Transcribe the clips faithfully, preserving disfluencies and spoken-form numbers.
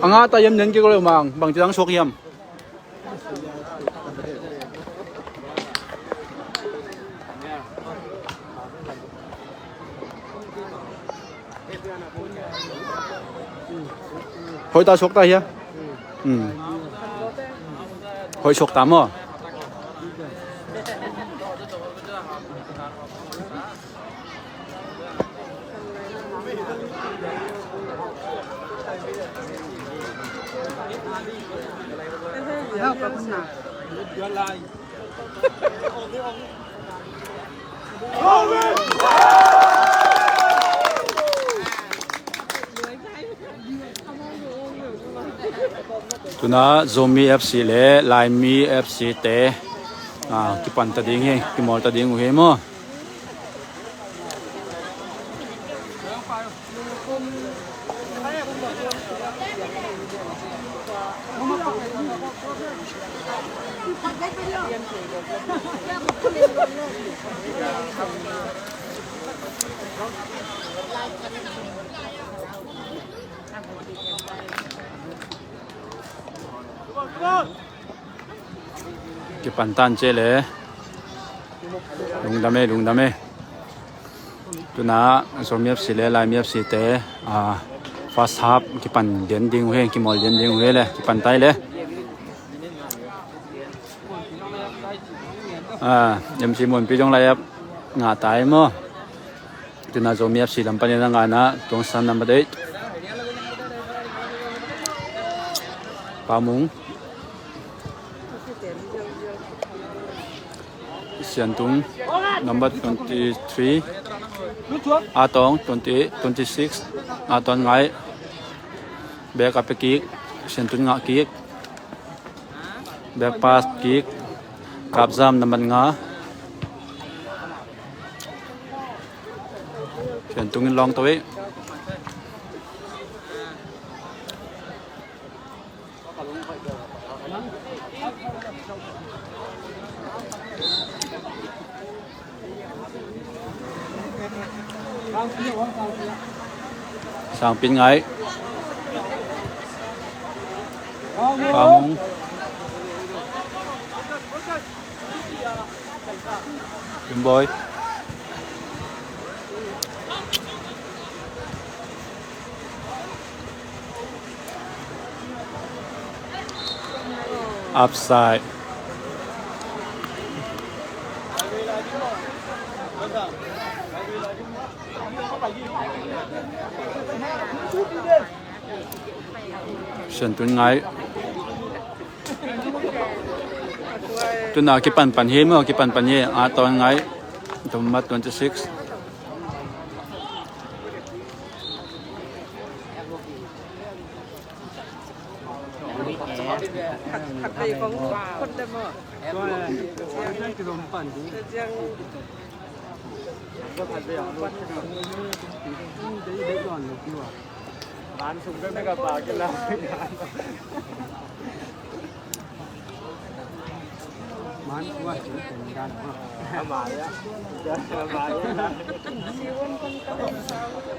A ngah ta hiam, nen kik lo mang, bangci dang suak hiam? Hoih ta suak ta hia? Hmm. Hoih suak ta maw? Tuna Zomi F C le Laimi F C te, ah, kipan ta ding hi, kimawl ta ding uh hi maw? Kipan tan cia le. Lungdam e, lungdam e. Tuna Zomi F C le Laimi F C te, ah, first half kipan lian ding uh hi, kimawl lian ding uh hi le, kipan ta hi le. Ah, M C Munpi zong lai-ap ngah ta hi maw? Tuna Zomi F C lam panin a ngahna Tuangsan number eight, Pamung. Siantung number twenty-three, Atong twenty-eight, twenty-six, Atong ngai. Bek a pe kik, Siantung ngah kik. Bek pass kik, Kapzam number nga. Siantung in lawng to ei. Sangpin ngai. Pamung. Kimboi. Upside. Siantung ngai. Tuna kipanpan hi maw, kipanpan hi. Atong ngai. Number twenty-six.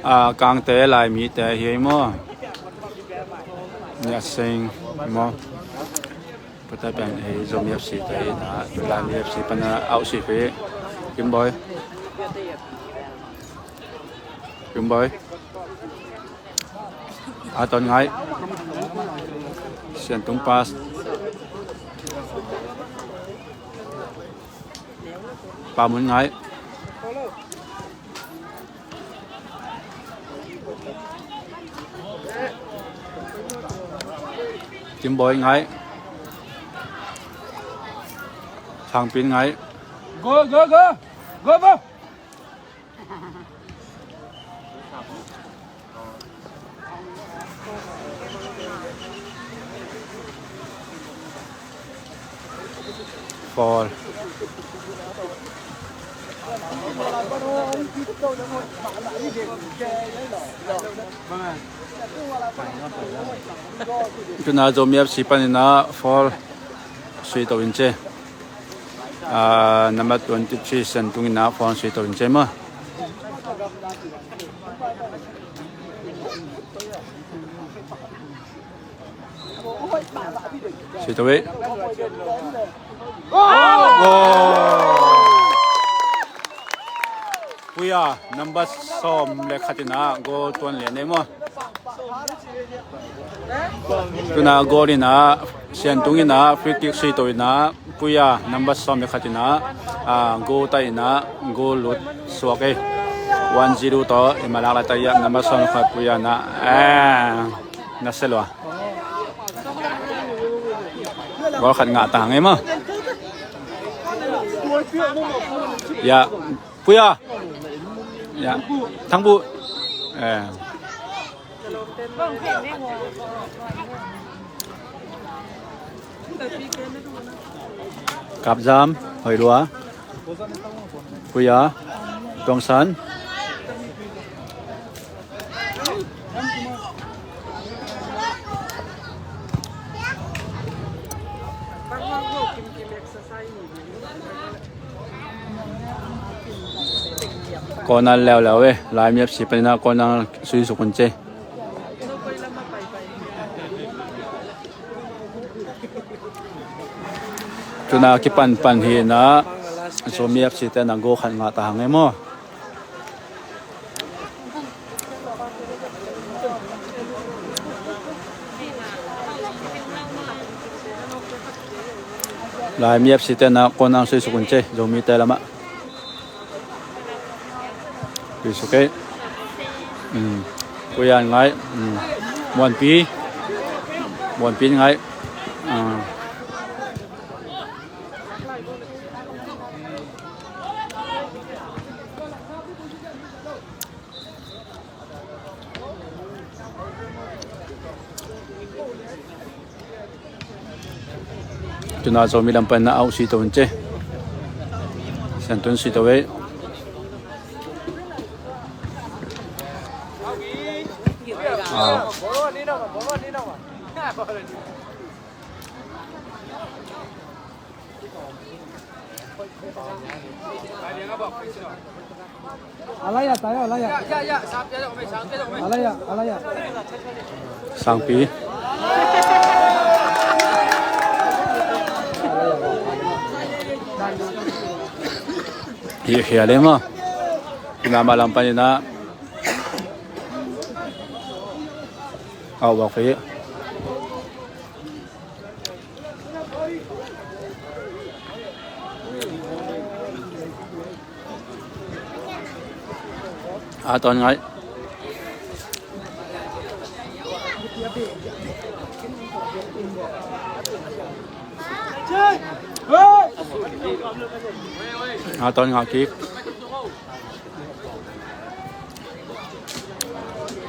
Ah, Kangte, Laimite hi ei maw? Nia sing maw? Pata pen ei Zomi F C te hi na, Laimi F C pana ausi pe. Kimboi. Kimboi. Atong ngai. Siantung pass. Pamun ngai. Kimboi ngai. Sangpin ngai. Go, go, go. Go, go. Foul. Tuna Zomi F C panin ah foul sui to in ci. Ah, number twenty-three Siantung in ah foul sui to in ci maw. Straight away. Goal. Puya, number sawm le khat in ah goal tuan lian ei maw. Tuna goal in ah, Siantung in ah free kick sui to in ah, Puya number sawm le khat in ah, ah, goal tai in ah, goal lut suak ei. One zero tawh i malak lai tai ah, number sawm le khat Puya in ah, ah, na se lua. Goal khat ngah ta hang ei maw. Ya, Puya. Ya, Thangbu. Eh. Kapzam, hoih lua. Puya, Tuangsan. Corner leuleu eh, Laimi F C panin ah corner sui suk un ci. Tuna kipanpan hi in ah, Zomi F C te in ah goal khat ngah ta hang ei maw. Laimi F C te in ah corner sui suk un ci, Zomi te lam ah. Sui suk ei. Um, Puya in ngai. Um, Muanpi. Muanpi in ngai. Ah. Tuna Zomi lam panin ah out sui to un ci. Siantung sui to ei. Ah. Sangpi. Hi, hi, a le maw. Ina ma lam panin ah. Au, bak fe. A ton ngai. A ton ngai kick.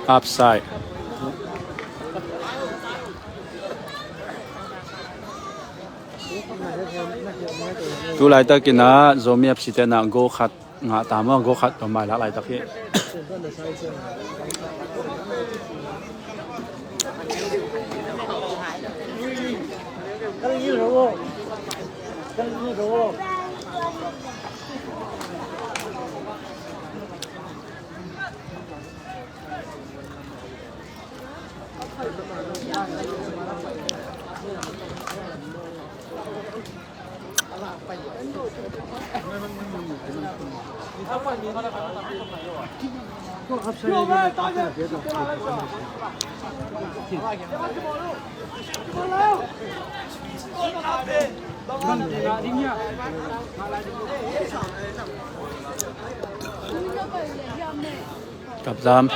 Offside. Tu laitakin ah Zomi F C te in ah goal khat ngah ta maw, goal khat tawh mailak laitak hi. Kapzam.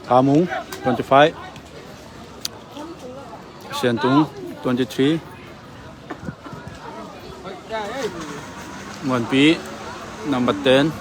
Kamung, twenty-five. Siantung, twenty-three. Muanpi, number ten.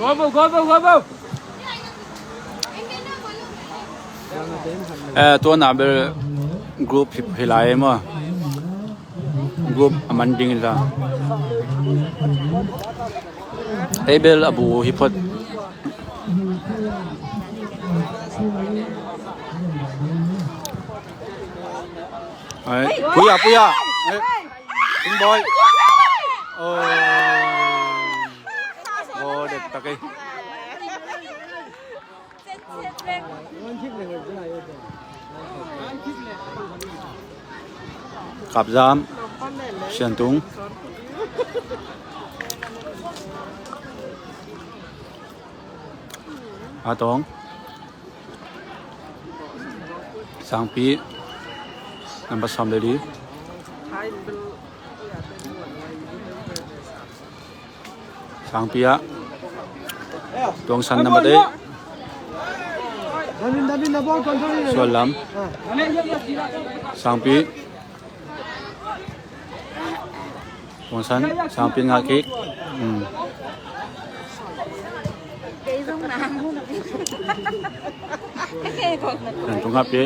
Go, go, go, go, go. Eh, tua na bel group hi, hi lai maw. Group a man ding hi ta. Ei bel a bu hi phot. Ai, puya, puya. Ai, King Boy. Oh. Oh, det tak ei. Kapzam, Siantung. A Tong. Sangpi. Number sawm le li. Sangpi ah. Tuang San number eight. Suan lam. Sangpi. Tuang San, Sangpi ngah kik. Hmm. Siantung ngah pi.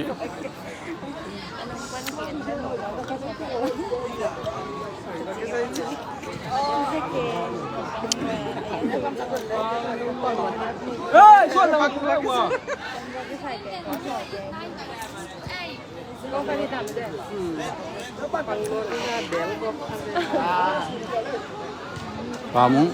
Pamung.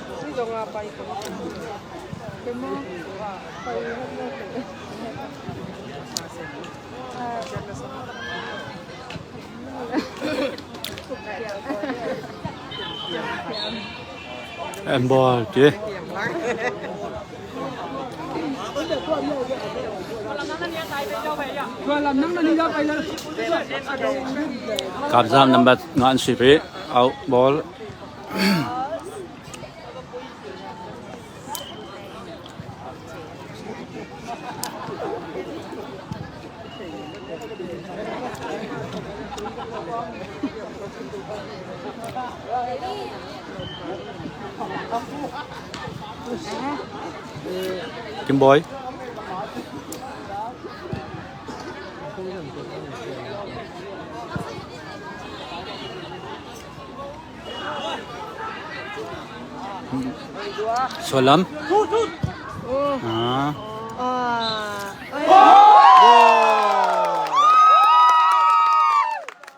En ball ci. Kapzam number nga an sip hi. Out ball. Kim Boy. Suan lam. Ah.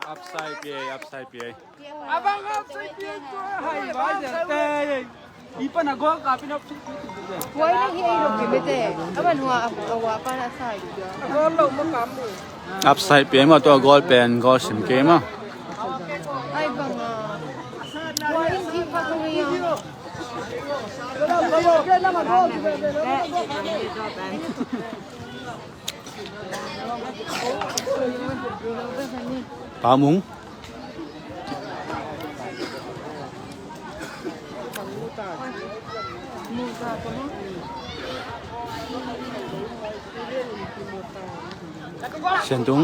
Upside P A, upside P A. Abang upside P A tu hai bai jate. Ipan a gol kapin upside P A tu. Wai na hi ai lo kimete. Aban hua a wa pa na sai. Gol lo ma kam. Upside P A ma tua gol pen gol sim ke ma. Ai bang a. Wai in ki pa ko ya. Pamung. Siantung.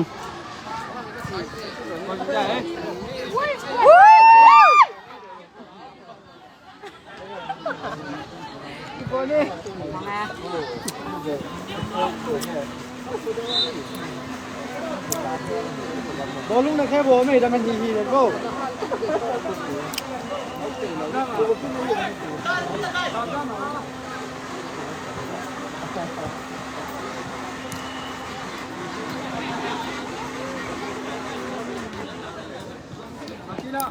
Bawlung na khe baw mei dam an hi hi le ko. Akila.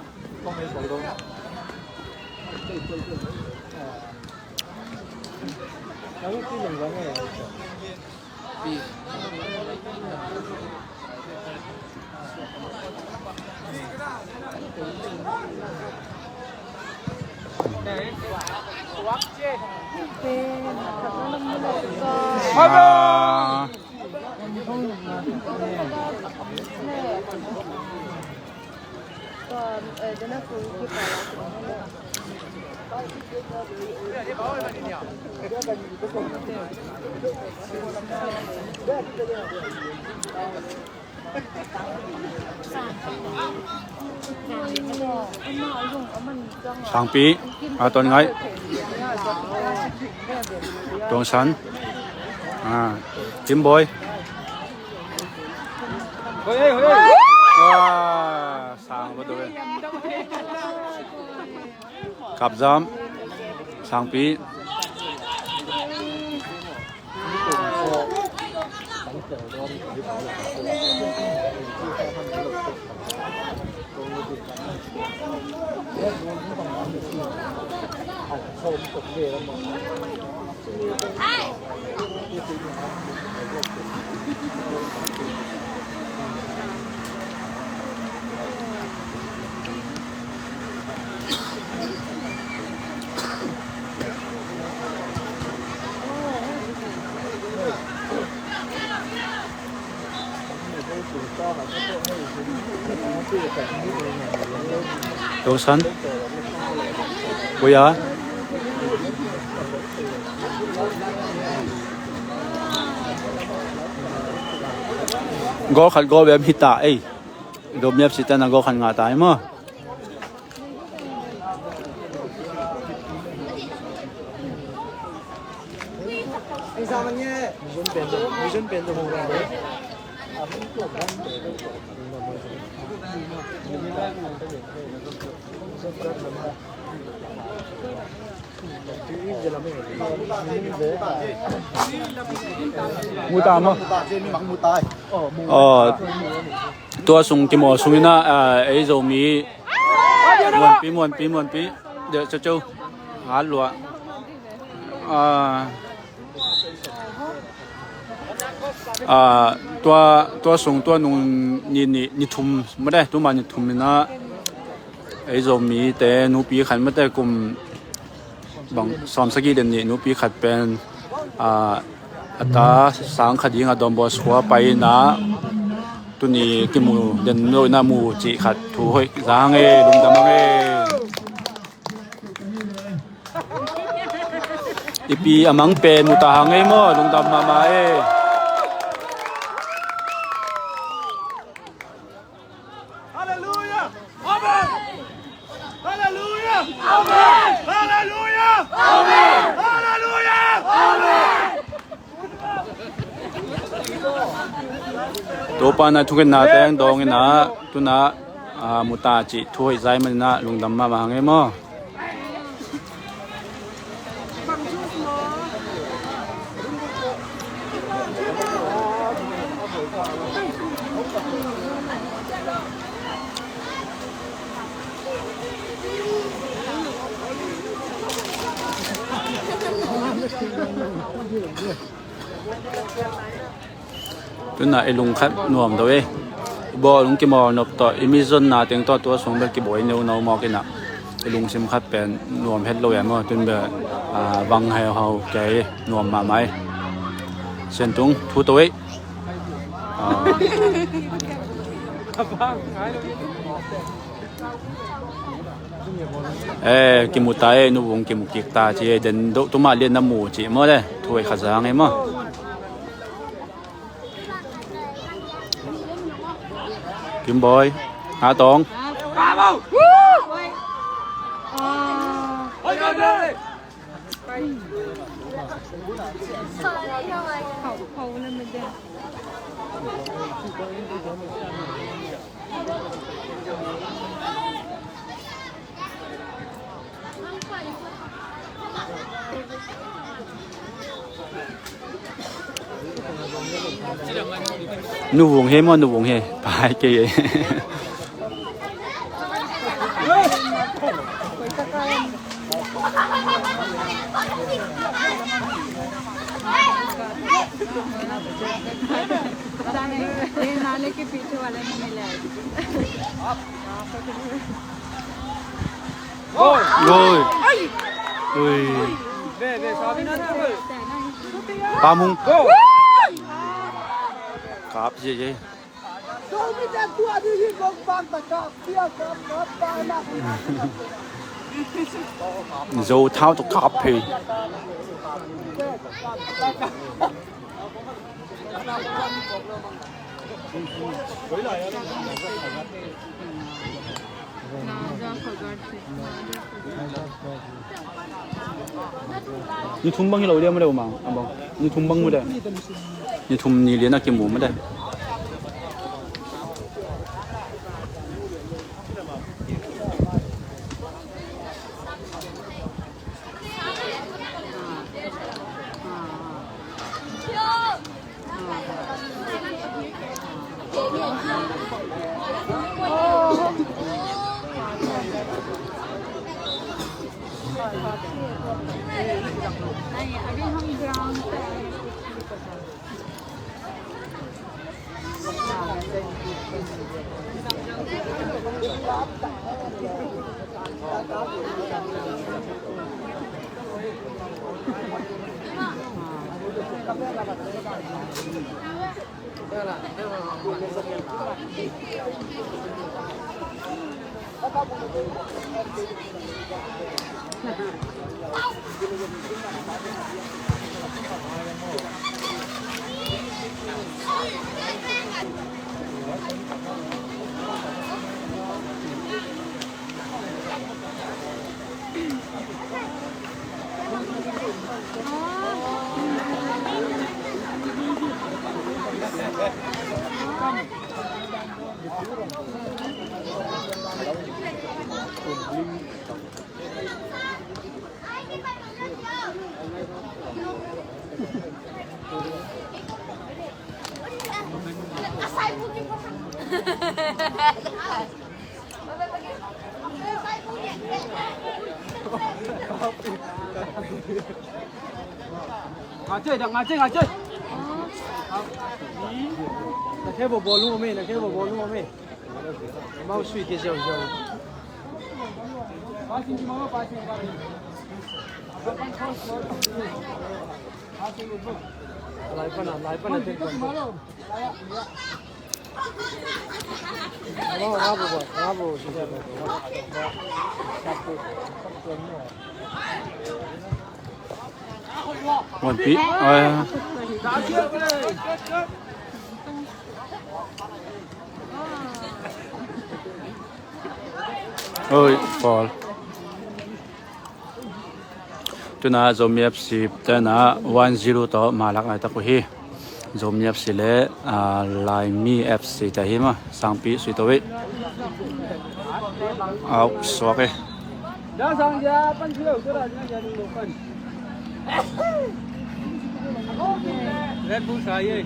Ah. Sangpi, a ton ngai. Tuangsan. Ah, Kimboy. Ah, sang va do e. Kapzam. Sangpi. Tuangsan. Kuya. Goal khat goal bem hita ei. Domiap sitana goal khat ngah ta ei maw. Mu ta maw? Aw, tua sung kimawl sungin ah, ah, ei Zomi muanpi, muanpi, muanpi. Deuh ceuceu. Hat lua. Ah, ah, tua, tua sung, tua nung ni, ni, ni thum mate, tuma ni thum in ah ei Zomite nupi khat mate kum bang sawm sagih den nih nupi khat pen, ah, a ta sang khat ding a Don Bosco a pai in ah tuni kimu den lo in ah mu cih khat thu hoih za hang e, lungdam hang e. I pi a mang pen mu ta hang e maw, lungdam mahmah e. Halleluia! Amen! Halleluia! Amen! Halleluia! Amen! Halleluia! Amen! Topa na thungetna teng dawng in ah, tuna, ah, mu ta cih thu hoih zai man in ah lungdam mahmah hang e maw. Tuna i lung khat nuam do e. I bawl hong kimawl nop tawh, i mizonna teng tawh tua sung bel kibawi neu no mawk in ah, i lungsim khat pen nuam het lo e maw. Tun bel, ah, vang heuhau kei nuam mahmah e. Siantung thu to e. Ah. Eh, kimu ta e, Nu Vung kimu kik ta ci e, den do tuma lian na mu ci maw le, thu hoih khat za hang e maw. Kimboy, Hatawng. Nu Vung he maw, Nu Vung he. Pai kei e. ये नाले के पीछे वाले ने मिला है। Gol. Ui. Pamung. Kap ziahziah. Zo thau tawh kap phei. Ni thum bang hi lo dia mah deuh mang a bang. Ni thum bang mah deuh. Ni thum ni lian a kimu mah deuh. Ngacei, dah ngacei, ngacei. Na khe bo bawlung om e, na khe bo bawlung om e. Mau sui ke ziau ziau. Lai pana, lai pana. Wan pi. Oi, Paul. Tuna Zomi F C tena one zero tawh malak ai tak uh hi. Zomi F C le, ah, Laimi F C ta hi ma, sangpi sui to wei. Au, suak e. Red Bull sa ye.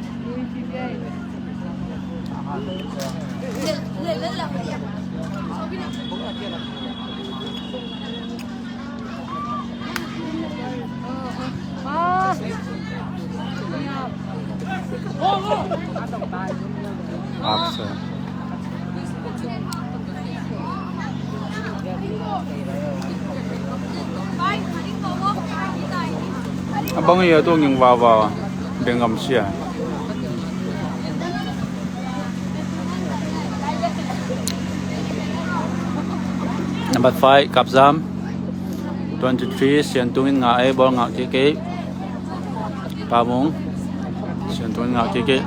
A bang hi a tuang ing vava bengam sia. Number five, Kapzam. Twenty-three, Siantung in ngah ei, bawlngah kikei. Pamung. Siantung in ngah kikei.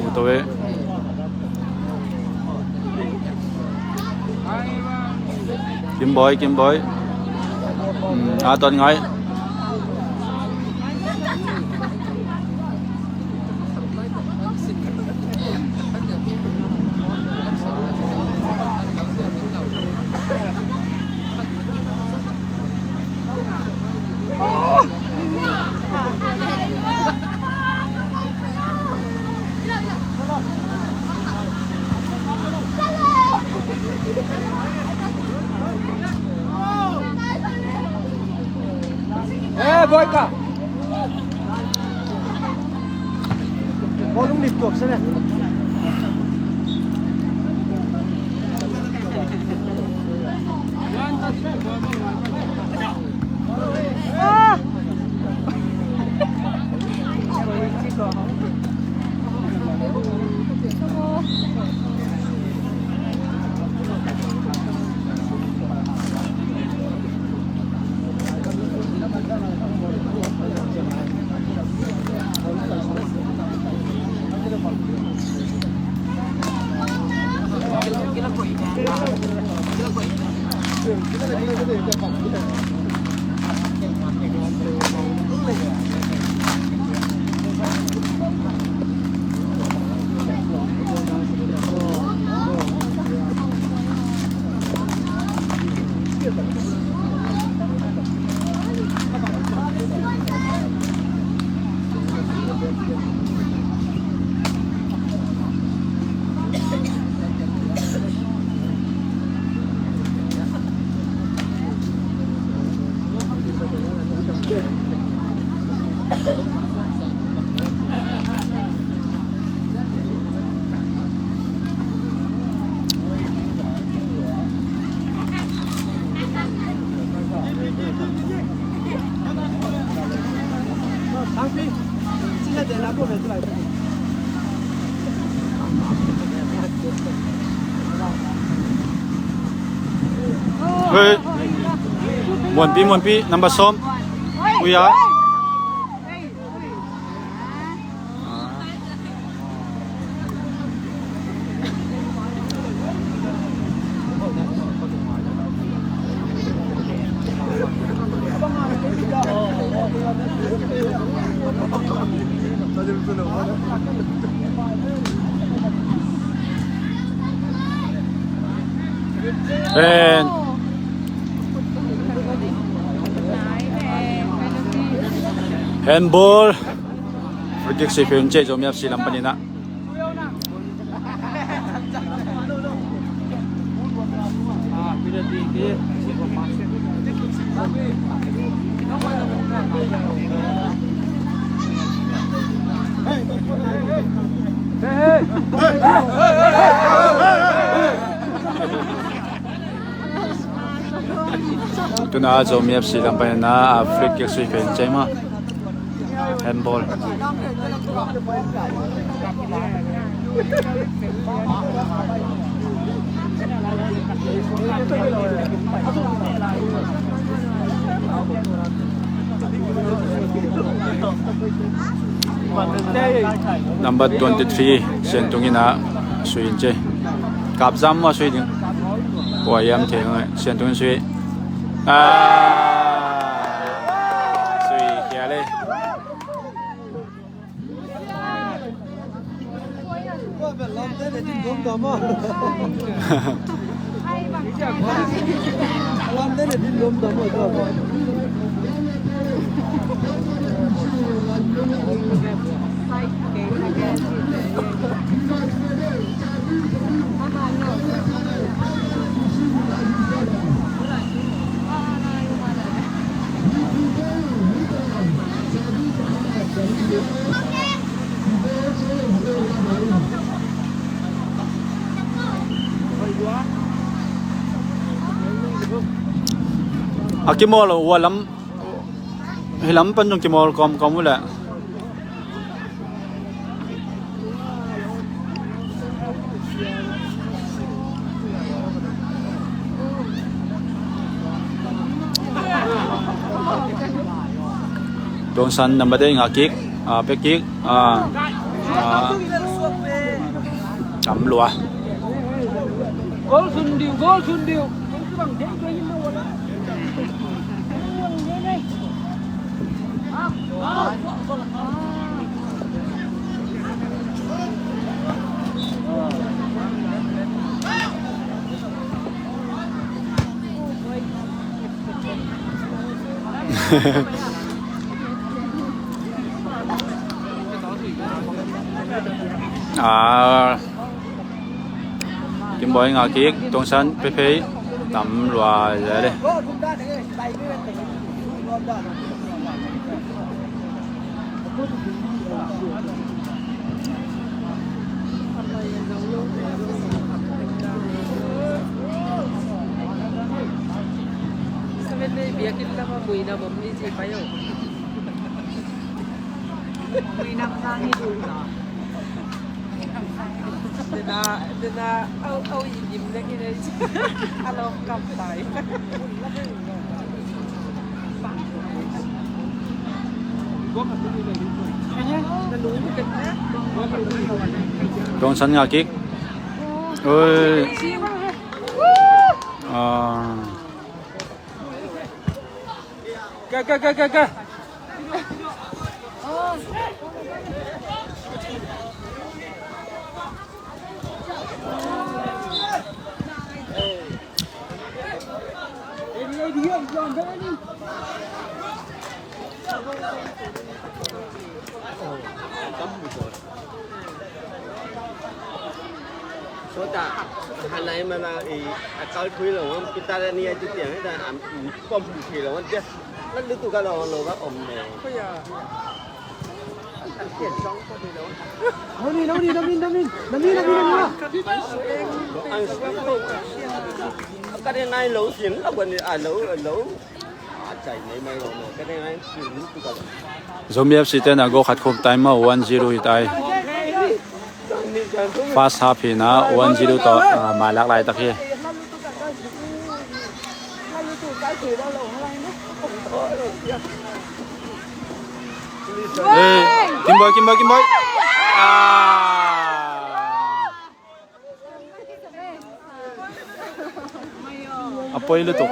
Uto e. Kimboi, Kimboi. Hmm, a ton ngai. Eh, Boy ka. Bawlung lim tuak se le. Ah! Hei. Muanpi, Muanpi, number sawm. Ui a. Pen. Handball. Free kick sui peuh un cih, Zomi F C lam panin ah. Tuna Zomi F C lam panin ah, free kick sui peuh un cih maw. Handball. Number twenty-three, Siantung in ah sui in cih. Kapzam mah sui ding. Kua hiam thei ngai, Siantung in sui. Ah, sui khia le. A kimawl uh a lam, hih lam pan zong kimawl kawmkawm uh leh. Tuangsan number eight ngah kik, ah, pia kik, ah, ah, tam lua. Goal sun diu, goal sun diu. Ah, Kim Boy ngah kik, Tuangsan pia phei, tam lua zel e. Seven Day biakinn lamah muina bawm ni ci pai aw. Muina sang hi duh na. Dena, dena, au, au i dim na ki nei. A lawm kam tai. Tuangsan ngah kik. Oi. Ah. Ka, ka, ka, ka, ka. Sota, hanai mana i akal thui lo, kita ni aju tiang, da am pom thui lo, dia. Lalu tu kalau lo ka om ne. Nau ni, nau ni, nau ni, nau ni, nau ni, nau ni, nau ni. Ka dei nai lo sin, la buan ni a lo, a lo. Zomi F C te na goal khat khum tai maw, one zero hi tai. First half hi na, one zero tawh, ah, malak laitak hi. Eh, Kim Boy, Kim Boy, Kim Boy. Ah. A poi lutuk.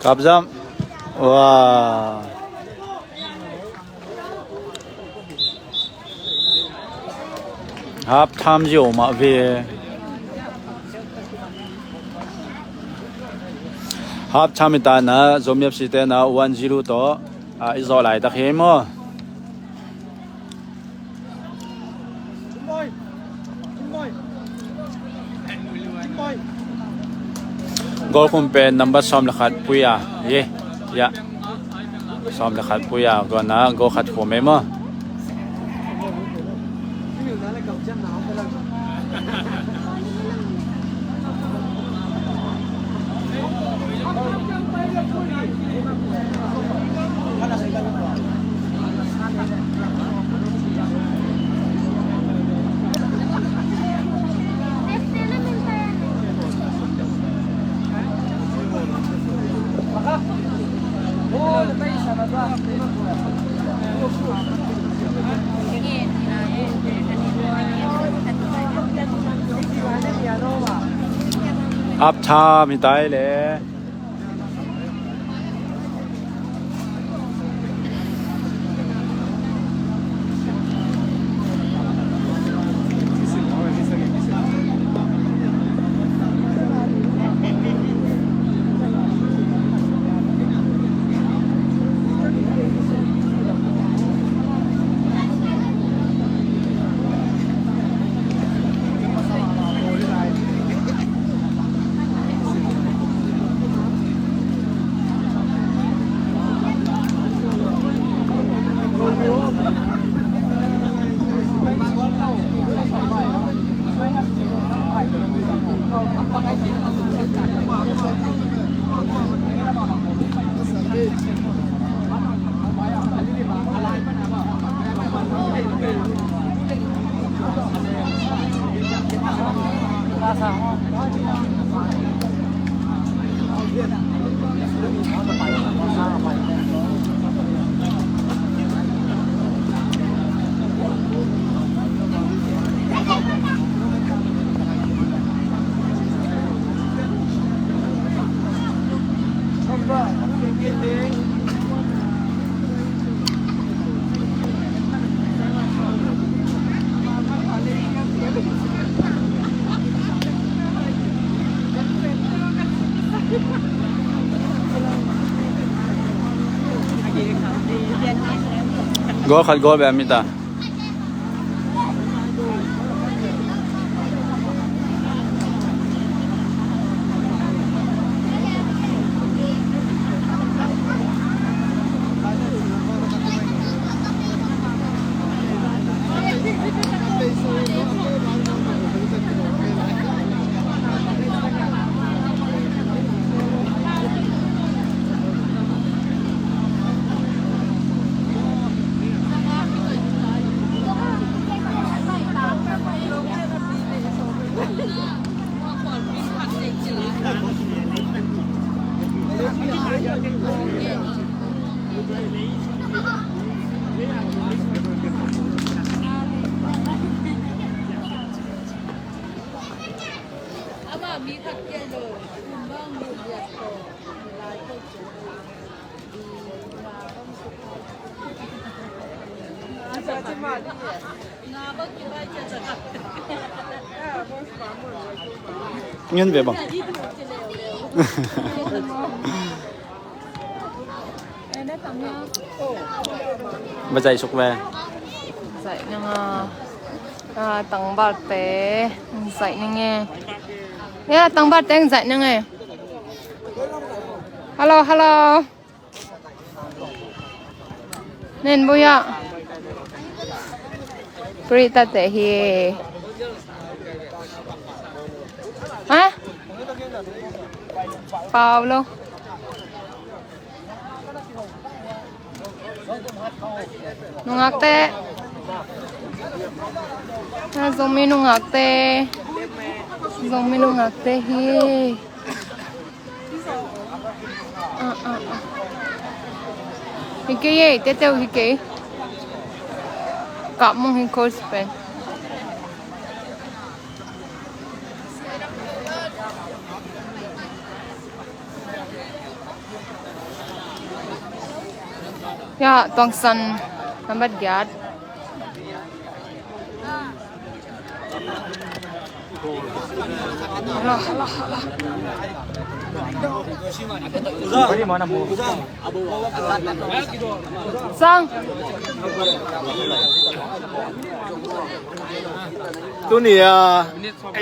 Kapzam. Wah. Half time zio mah ve. Half time i ta na, Zomi F C te na one zero tawh, ah, i zawh laitak hi maw. Goal khum pen number sawm le khat Pui a, ye, ya. Sawm le khat Pui a, goal na, goal khat khum ei maw. Half time hi tai le. Goal khat goal bek a mi ta. Ngen ve bang. Ba zaih suk ve. Zaih nang a. Ah, tangbalte. Zaih nang e. Ya, tangbalte zaih nang e. Hello, hello. Nen buya. Prita te hi. Ha? Paulo. Nungakte. Ah, Zomi nungakte. Zomi nungakte hi. Ah, ah, ah. Hi kei e, teteu hi kei. Kap mong hi coach pen. Ya, Tuangsan nambat giat. Sang. Tuni a,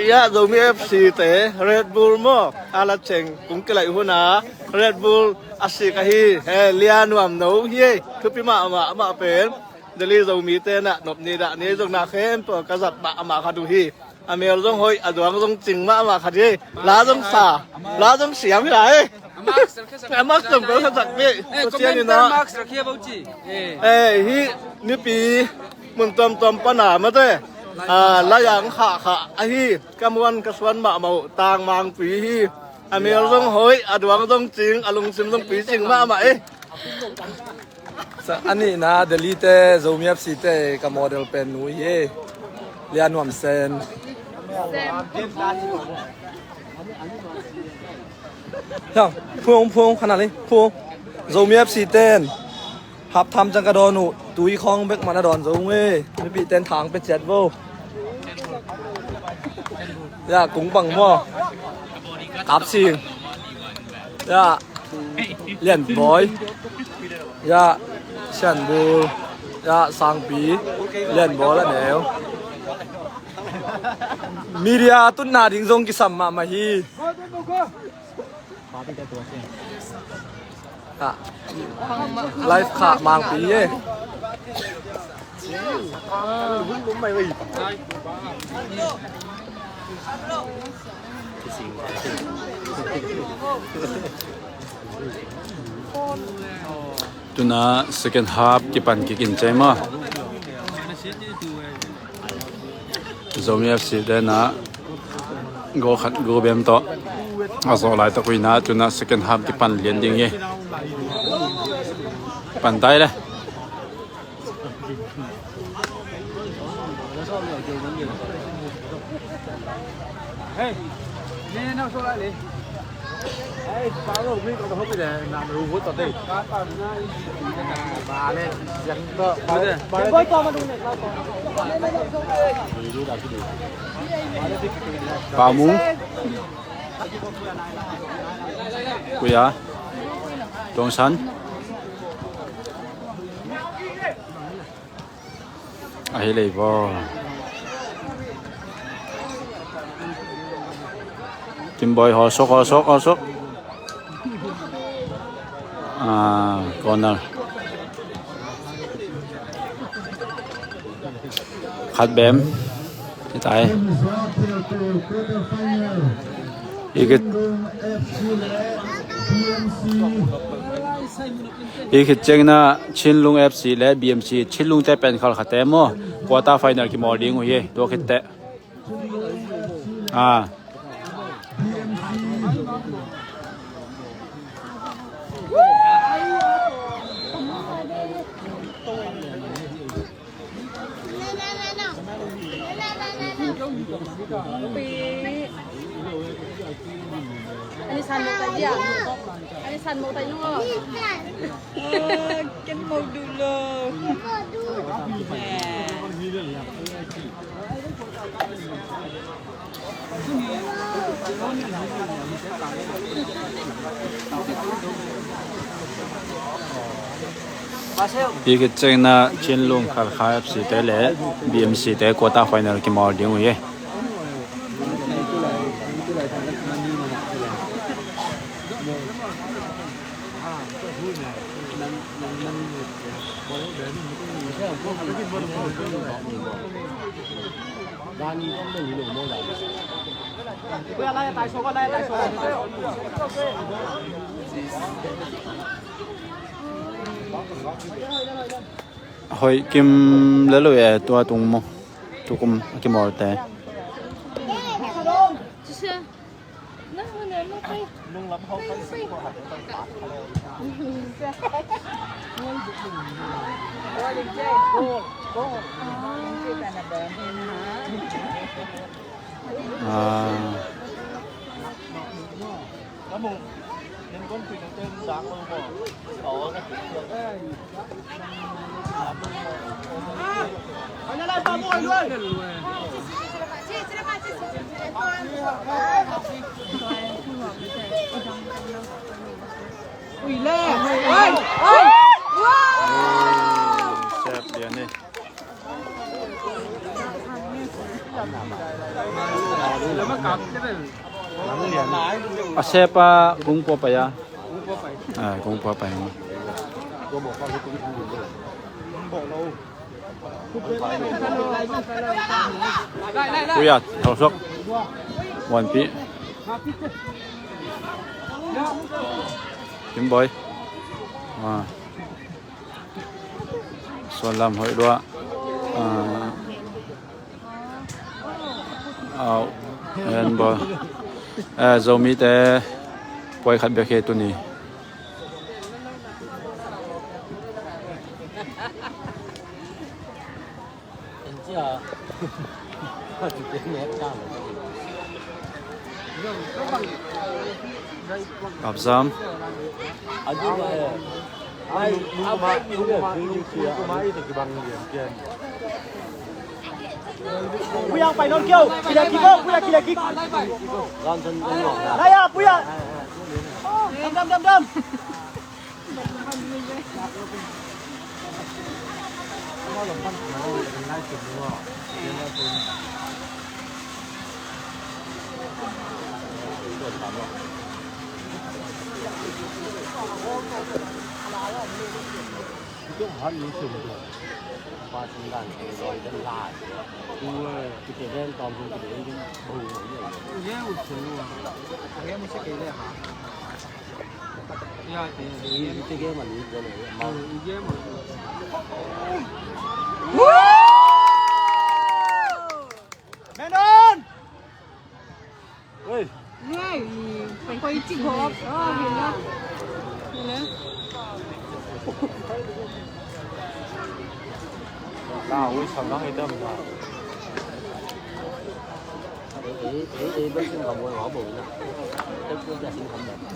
ya, Zomi F C te Red Bull maw? A la cheng kung kilaih hun a Red Bull a sik ahi. He, Lia Nuam no hi e. Thupi mahmah, amah pen Delhi Zomite na nop ni dah ni zong na khempeuh ka zat mahmah khat uh hi. A mel zong hoih, a duang zong cing mahmah khat hi. La zong sa, la zong siam hi lai. A mak zong ko sa zat pi. Pasian in a. Eh, hi nipi mun tuamtuam pana mate. A, la yang khahkhah ahi. Ka muan ka suan mahmah uh, tangmangpi hi. A mel zong hoih, a duang zong cing, a lungsim zong picing mahmah e. Sa, a nihna Delhi te, Zomi F C te ka model pen nu hi e. Lia Nuam Sen. Phung, phung, khanali phung. Zomi F C ten. Hap tham ciang ka dawn uh, tui khawng bek mah na dawn zo ung e. Mipihte in thang pia ciat vo. Ya, Kung Bang maw? Kap Sing. Ya, Lian Bawi. Ya, Sian Bul. Ya, Sangpi. Lian Bawi a neu. Media tutna ding zong kisam mahmah hi. Live khah mangpi e. Tuna second half kipan kikin cai maw? Zomi F C te na goal khat goal bem tawh a zawh laitak uh hi na, tuna second half kipan lian ding hi. Pan tai le. Pau Mung. Kuya. Tuang San. Ahi lei bo. Kim Boy, haw suk, haw suk, haw suk. Ah, corner. Khat bem. Hi tai. Hi khit, hi khit ciangin ah Chinlung F C le B M C, Chinlung te pen khal khat te maw, quarter final kimawl ding uh hi, tua khit teh. Ah. Pi. Ani san mawk ta dia. Ani san mawk ta nung aw. Ken mawk duh lo. I khit ciangin ah Chinlung Khalkha F C te le B M C te quarter final kimawl ding uh hi. Hoih kim le lo e, tua tung maw? Tukum a kimawlte. Ah. Sep lian hi. A sep a kung pua pai a. A, kung pua pai. Ui a, thau sok. Wan pi. Kim Boy. A. Suan lam hoih lua. Ah. Au. En bo. Eh, Zomite poi khat bek hi tuni. Kapzam. Puyang pai non kio. Kile kiko, puyang kile kiko. Laya, puyang. Dam, dam, dam, dam.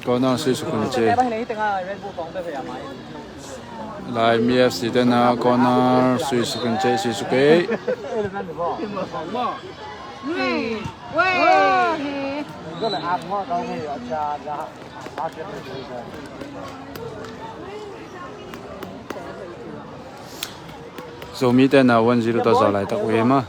Corner sui sukun ce. Lai mi F C tena corner sui sukun ce, sui sukei. Zomi tena one zero tawh zaw laitak uh hi ma.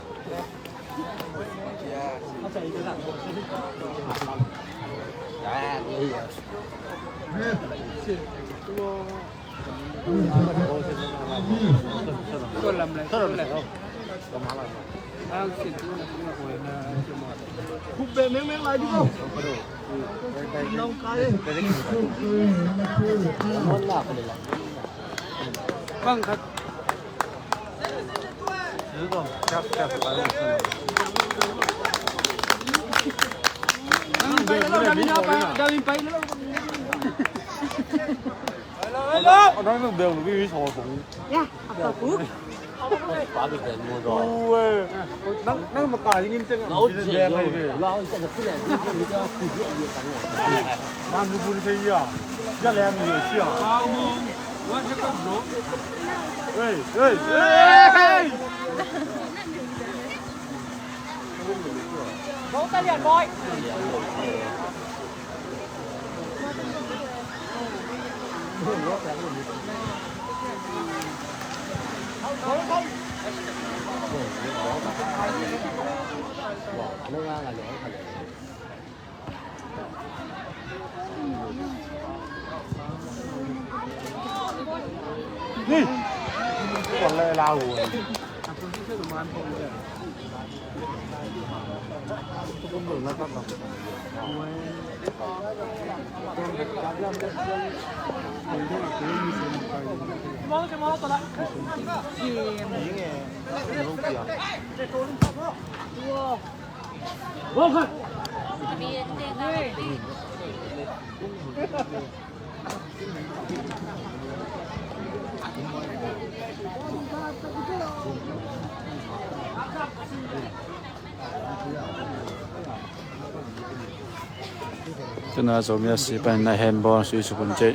Tuna Zomi FC panin a handball sui sukun cei.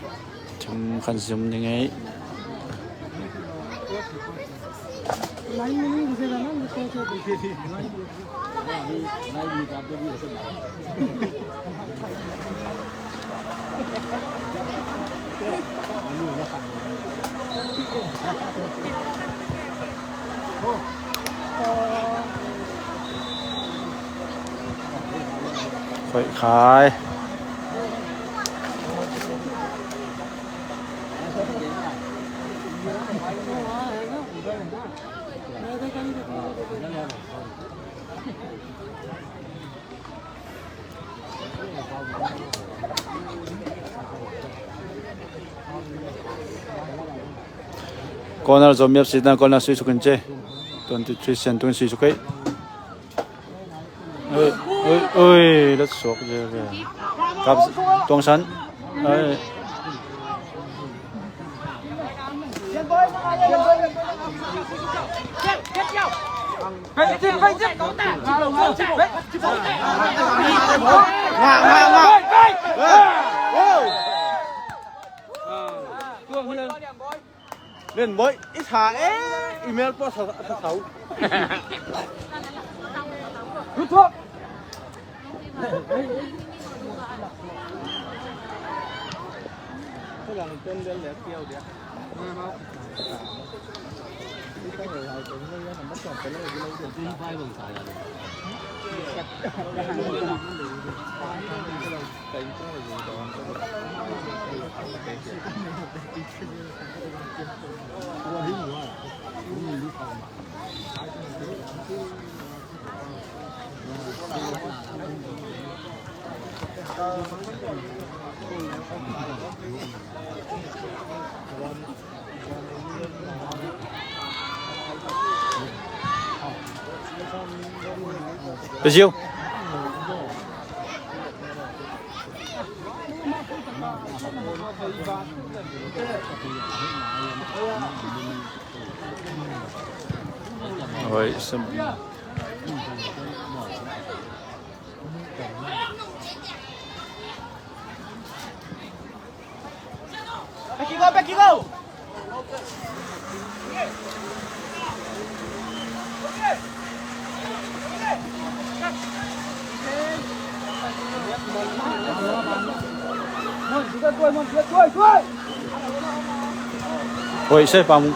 Thum khan zom ni ngei. Khoih khai. Corner Zomi FC na corner sui suk in ce. Twenty three Sian Tung in sui suk ei. Oi, oi, oi, let's sok. Kap Tuang San. Oi. Len boy, i sa e, email po sa sa sau. Brazil. Oi, sem- Oi, sai pa mu.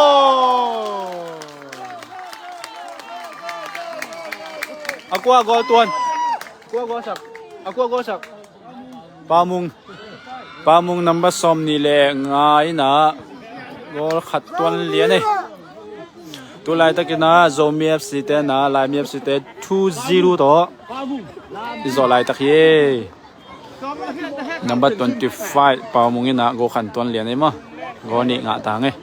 Goal! A kua goal tuan? Kua goal sak? A kua goal sak? Pa Mung. Pa Mung number sawm nih le nga in a goal khat tuan lian ei. Tu laitakin a Zomi FC te na Laimi FC te two zero tawh i zawh laitak hi. Number twenty five Pa Mung in a goal khat tuan lian ei maw. Goal nih ngah ta ngei.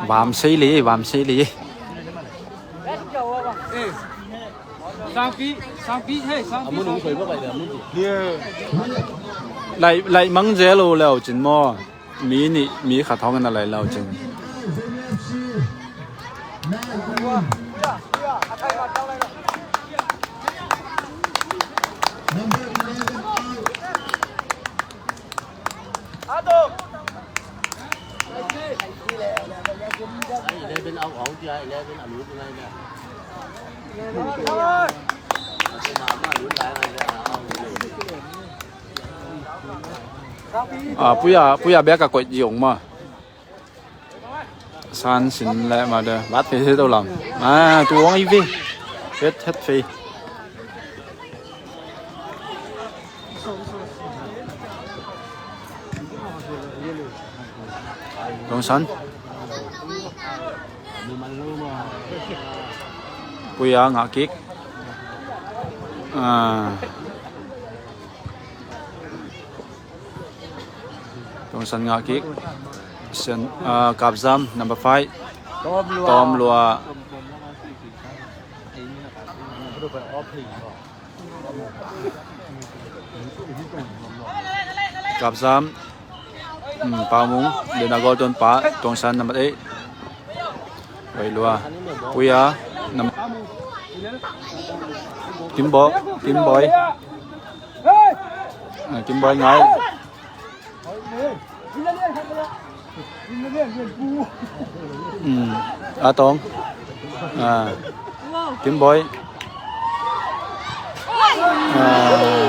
Vam sei li, vam sei li. Sangpi, sangpi, hei, sangpi, sangpi. Lai, lai mang zel lo leu cin maw. Mi nih, mi khat hong na lai lo cin. Ah, puya, puya bek a koih zong ma. San sin le ma de. Bat fe se to lam. Ah, tu wang i ve. Het, het fe. Tongsan. Puya ngah kik. Ah. Tongsan ngah kik. Sen, ah, Kapzam, number five. Tom Lua. Tom Lua. Kapzam. Hmm, Pau Mung. Dena gol tuan pa. Tongsan number eight. Oi Lua. Puya. Nam-, Kimbo. Kimboi. Ah, Kimboi ngai. Mm. A Tong. Ah. Kimboi. Ah. Ah.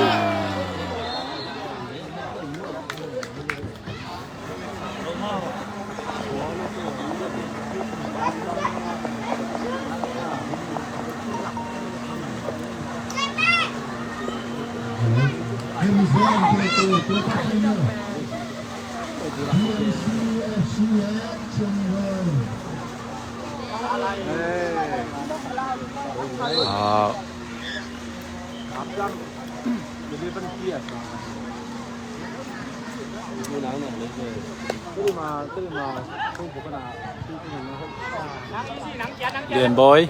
Lian Boy.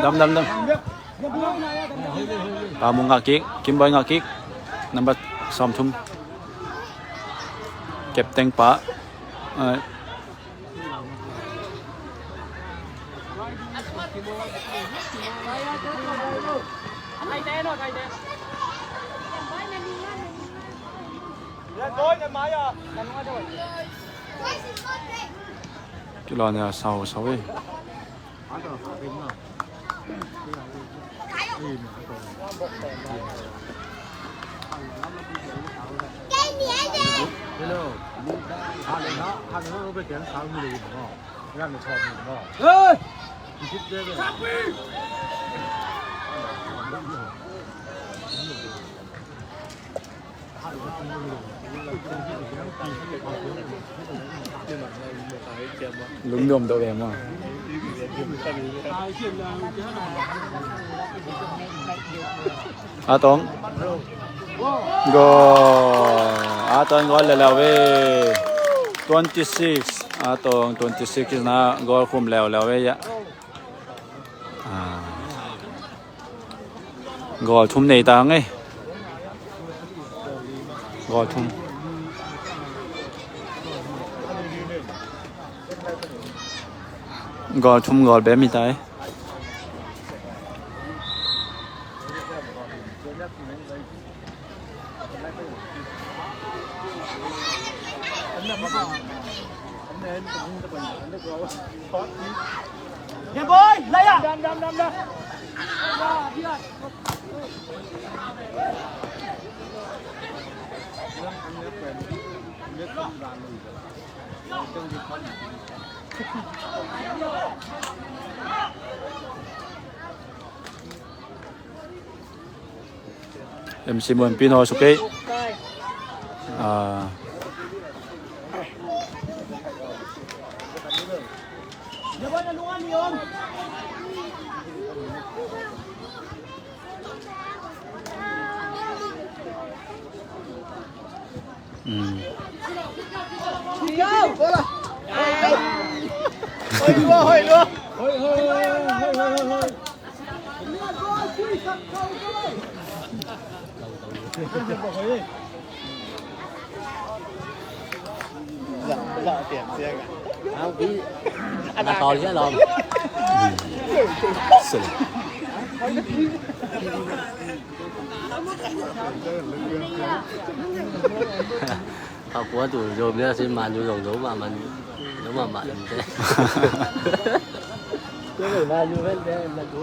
Dam, dam, dam. Pau Mung ngah kik, Kim Boy ngah kik. Number sawm thum. Captain pa. Ai. Kilawh nia sau sau ei. Lungnuam tawh ve maw? A Tong. Goal. A Tong goal leuleu ve. Twenty six. A Tong twenty six na goal khum leuleu ve ya. Ah. Goal thum nei ta ngei. Goal thum. Goal thum goal bem hi ta ei. MC Muan pin hawi suk kei. Ah. Mm. Hauh kua tu zom nia sin Man U zong zo mahmah, zo mahmah in te. Man U ven te man u.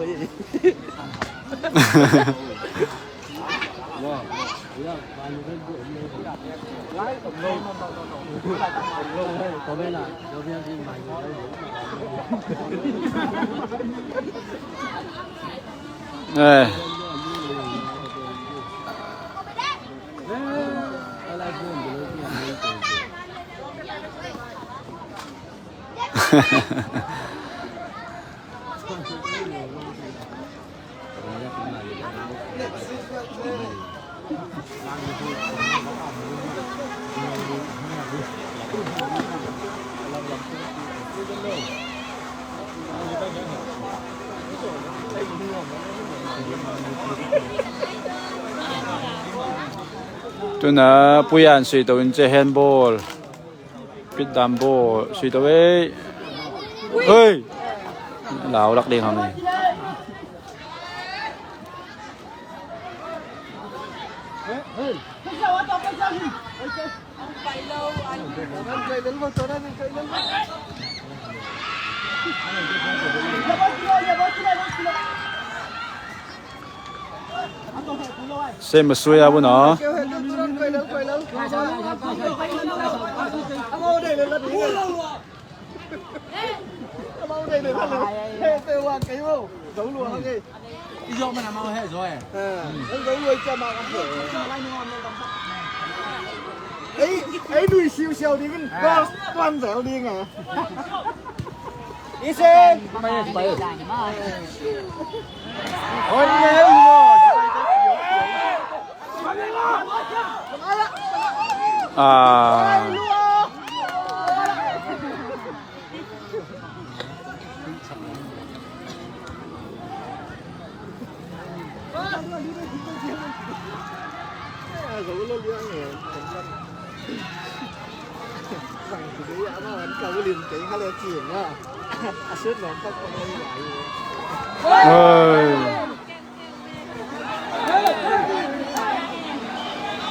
Eh. Tuna puyan sui to in ce handball. Pit dam bo sui to ei. Hei. Lau lak ding ham ei. Sem a sui a bu na. Ei, ei, nui siu siau ding in. Tuan zel ding a. Isen.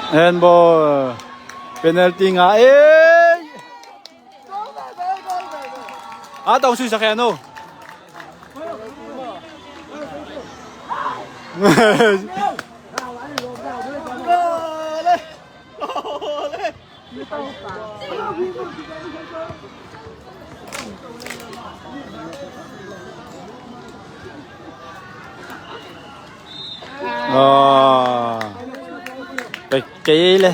Handball, penalty ngah ei. A tong sui sak hen o. Kei le.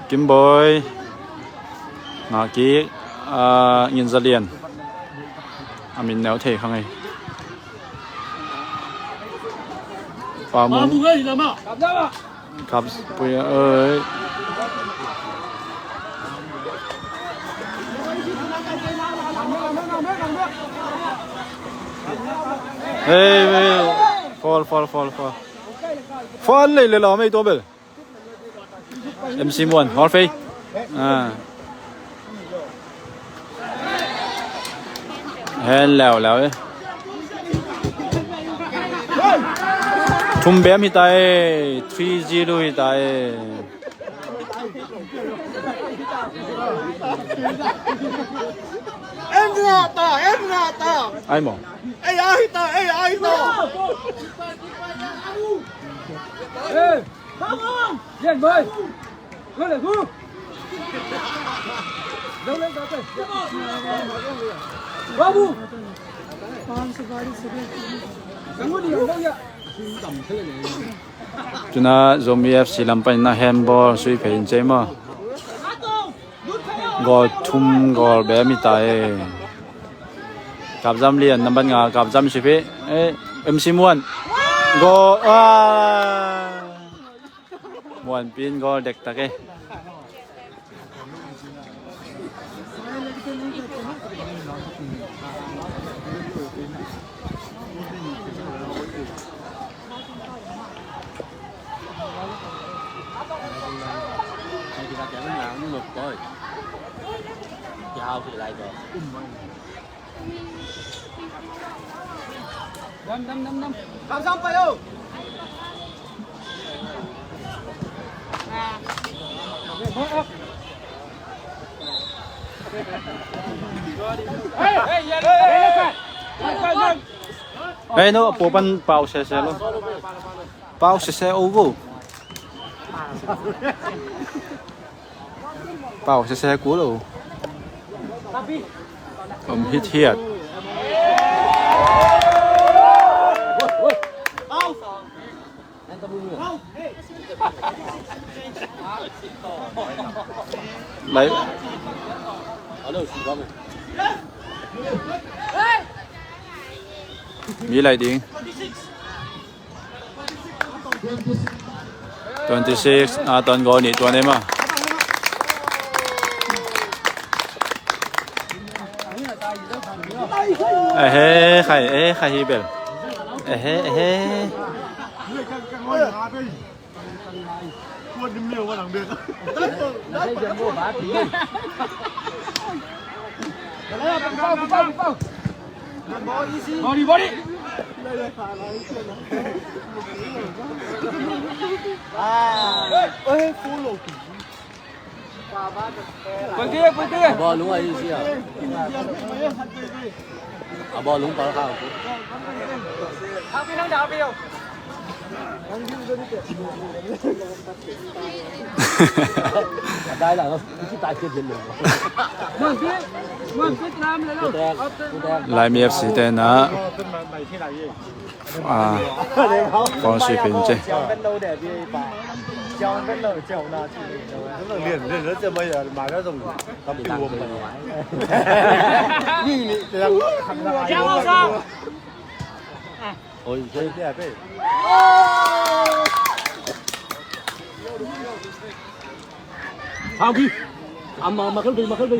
Kimboi. Ngah kik. Ngin Za Lian. A min neu thei kha ngei. Pa Mung. Kap pui oi. Hey, hey. Fall, fall, fall, fall. Fall lei le lo mei to bel. MC Muan, Hawlfei. Hen leu leu e. Thum bem hi ta e, three zero hi ta e. Em na ta, em na ta. Ai maw. Ei, ai ta, ei, ai ta. Ei, come on. Lian boy. Go, let's go. Go, let's go. Babu. Tuna Zomi F C lam panin a handball sui phei in cei maw. Goal thum goal bem hi ta e. Kapzam lian nambat nga kapzam sui phei. Eh, M C Muan. Goal. Ah. Muanpi in goal dektak e. Dam, dam, dam, dam. Kamsang payo. Hei, no, pau pan pau sese lo. Pau sese over. Pau sese kul lo. Om hit hiat. Lai. Mi lai ding. Twenty six, a, tuan goal nih tuan e maw. Ehe, khai, ehe, khai hi bel. Ehe, ehe. Body, body. A bawlung a isi a. A bawlung pal kha. Lai mi F C te na. A, kong sui pin ce. Hang pi. Ama, makan pi, makan pi.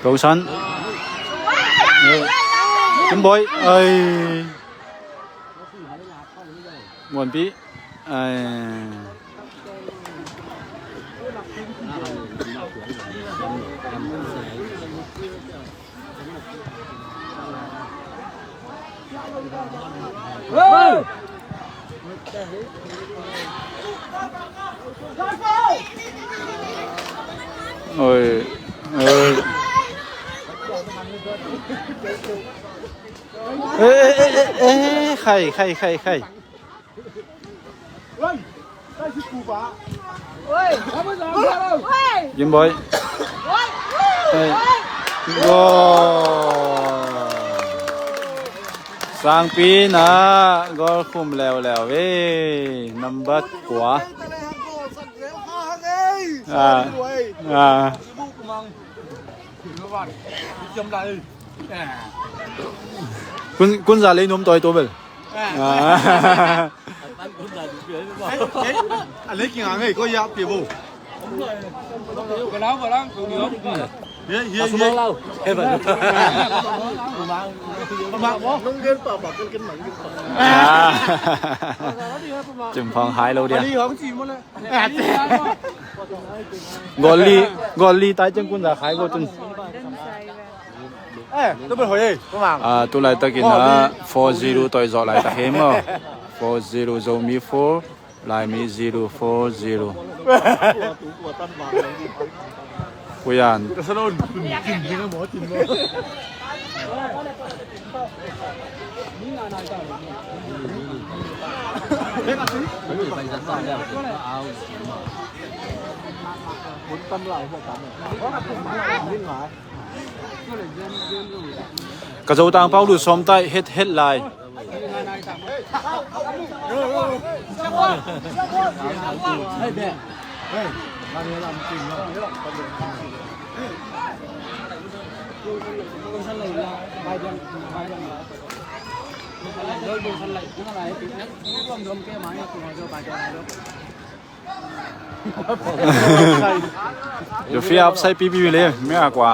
Kau San. Kim Boy. Ai. Muanpi. Ai. Oi, oi. Eh, eh, eh, eh, eh, khai, khai, khai, khai. Kim Boy. Hey. Goal. Sangpi na goal khum leuleu e. Number kua. Ah. Ah. Kun, kun za lei nuam tawi tua bel. Ah. A lei kinga ngei ko ya pia bo. Ye, ye, ye. Ah. Cim phong hai lo dia. Goal li, goal li tai ciang Kun Za Khai goal tun. Eh, tu pen hoi ei, tu mang. Ah, tu laitakin ah, four zero tawh i zawh laitak hi maw. Four zero, Zomi four, Laimi zero, four zero. Puyan. Ka Zotang pau lut sawm tai, het, het lai. Referee offside pipi le, me a kua.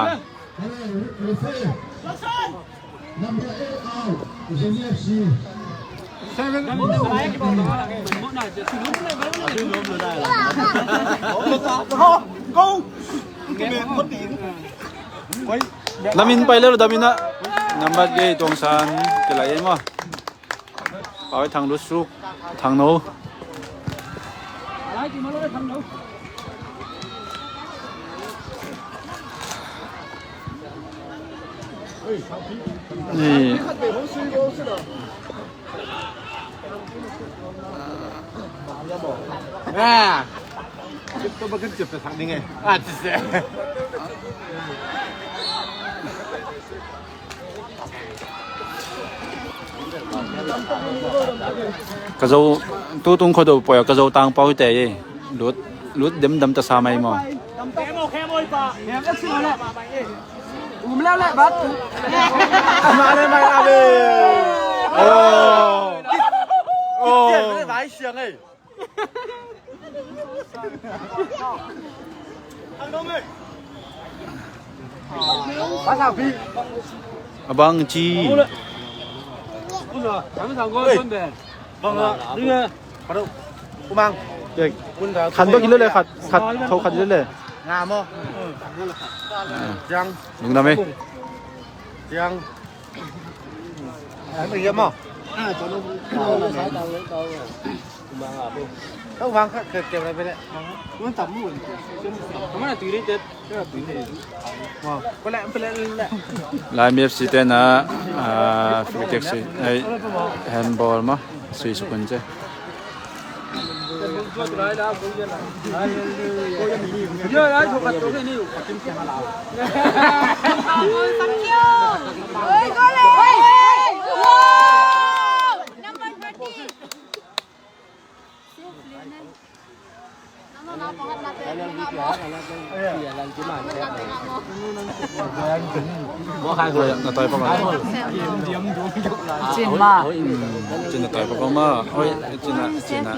Lamin pai le lo, Damina. Nambat gei Tuangsan kilai ei maw. Pau Thang lut suk, Thang No. Ni. Ah. Tua bang kan ciamteh thak ding e. Ah, ci se. Ka Zo, tu tung khuado poi a, ka Zotang pau hi te ye. Lut, lut demdam ta sa mai maw. Um le le bat. Ma le mai la be. Oh. Oh. Vai siang ei. A bang ci. Khan bak in le le khat, khat, tho khat in le le. Nga maw. Lungdam ei. Ciang. Laimi F C te na, ah, free kick sui, ei, handball ma sui suk un ci. Cin ma. Cin na tai pa ko ma. Oi, cin na, cin na.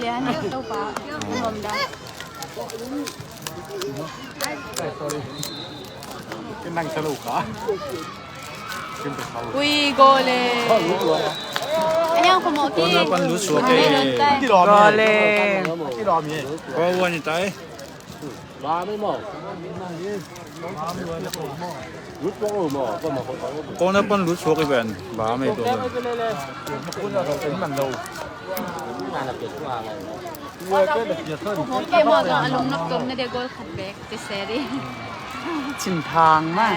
Ui, goal e. Ayang ko mo ki. Corner pan lut suak e. Goal e. Goal one tai. Corner pan lut suak i pen. Ba mai tua. Ke maw zong a lungnuam tum na dia goal khat bek ci se ding. Cin thang ma.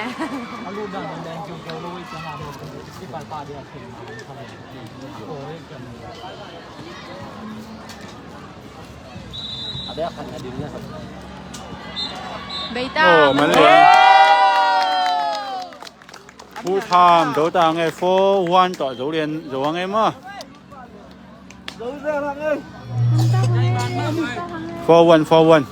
Beita. Oh, man le. Pu Tham, Zotang e, four one tawh Zolian, Zo hang e maw. Four one, four one.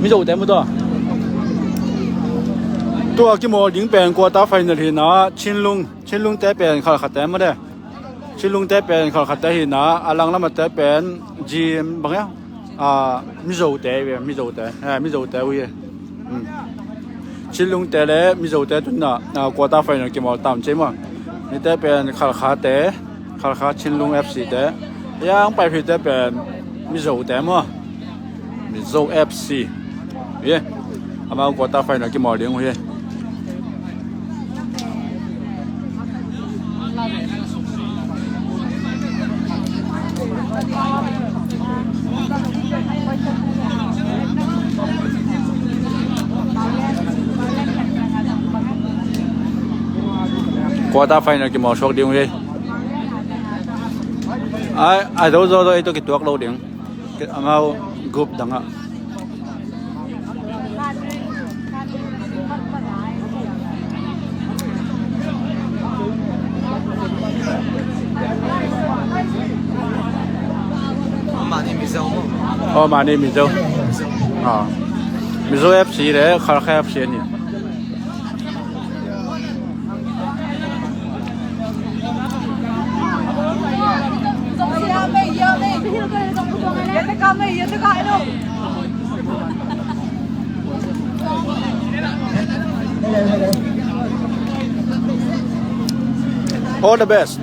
Mizote mu tawh. Tua kimawl ding pen quarter final hi na, Chinlung, Chinlungte pen khalkhatte mu de. Chinlungte pen khalkhatte hi na, a langlamate pen G M bang ya? Ah, Mizote, Mizote, eh, Mizote uh hi. Hmm. Chinlungte le Mizote tun na, ah, quarter final kimawl tam ci maw. Nite pen Khalkhate, Khalkha Chinlung F C te. Yang Paiphite pen Mizote maw. Mizo F C. Ye. Amau quarter final kimawl ding uh hi. Quarter final kimawl suak ding uh hi. Ai, ai, do, do, do, ei tawh kituak lo ding. Amau group dang ah. Mah ni Mizo maw? Oh, mah ni Mizo. Ah. Mizo F C le Khalkha F C ni. All the best.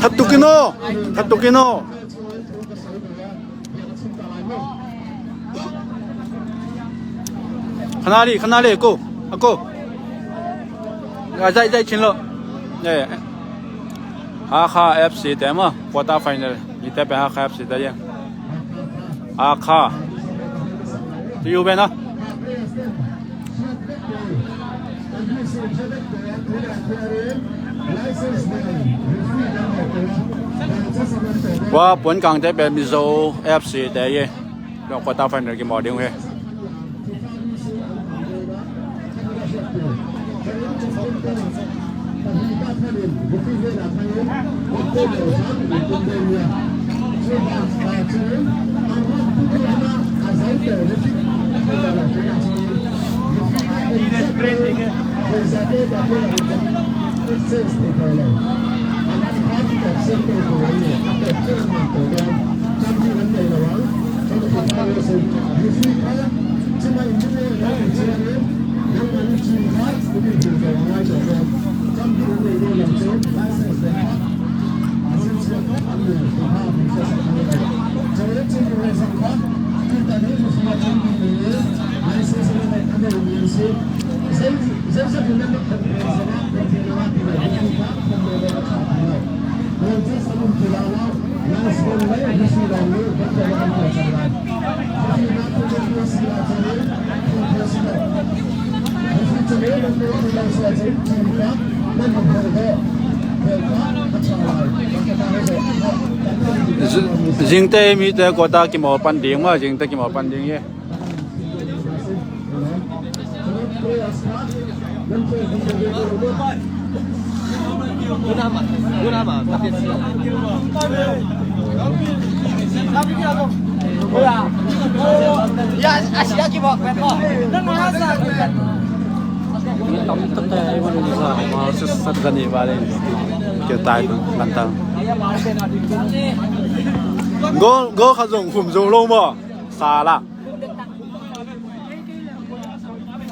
Thattukin aw, thattukin aw. Khanali, khanali, ako, ako. Zai, zai, chin lo. Hakha F C te maw, quarter final. Nite pen Hakha F C te ye. Hakha. Tu yu ben a. Tua puan kangte pen Mizo F C te ye. Tua quarter final kimawl ding uh hi. Zingte mite quarter kimawl pan ding maw, zingte kimawl pan ding hi. Gol, gol khat zong khum zo lo maw? Sa la.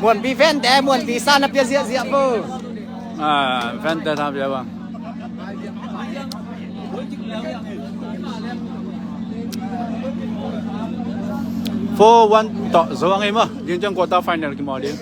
Muanpi fante, Muanpi sa na pia ziahziah po. Ah, fante sa pia ba. Four one tawh zo ang ei maw. Ding ciang quarter final kimawl ding.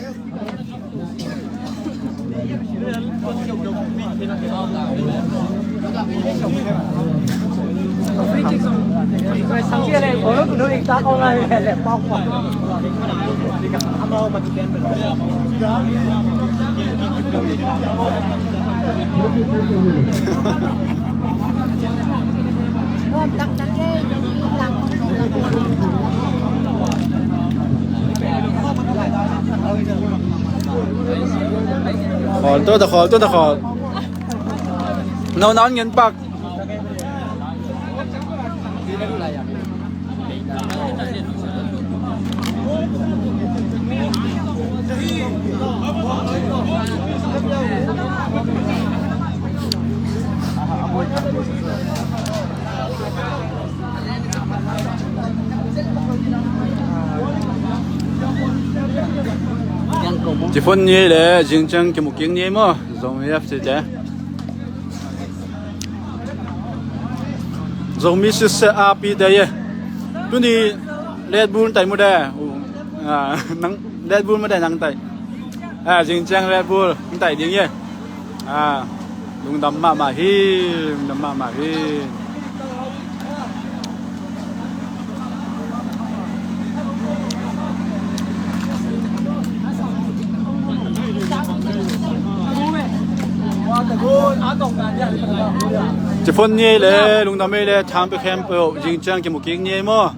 Khawl tuata, khawl tuata, khawl. No, nawn ngen pak. Ciphon ni ei le, zing ciang kimu kik ni ei maw? Zomi F C te. Zomi Sister Api te ye. Tuni Red Bull tai mu de. Ah, nang Red Bull mu de nang tai. Ah, zing ciang Red Bull nang tai ding ye. Ah, lungdam mahmah hi, lungdam mahmah hi. Ciphon ni ei le, lungdam ei le, thang pe khempeuh, zing ciang kimu kik ni ei maw?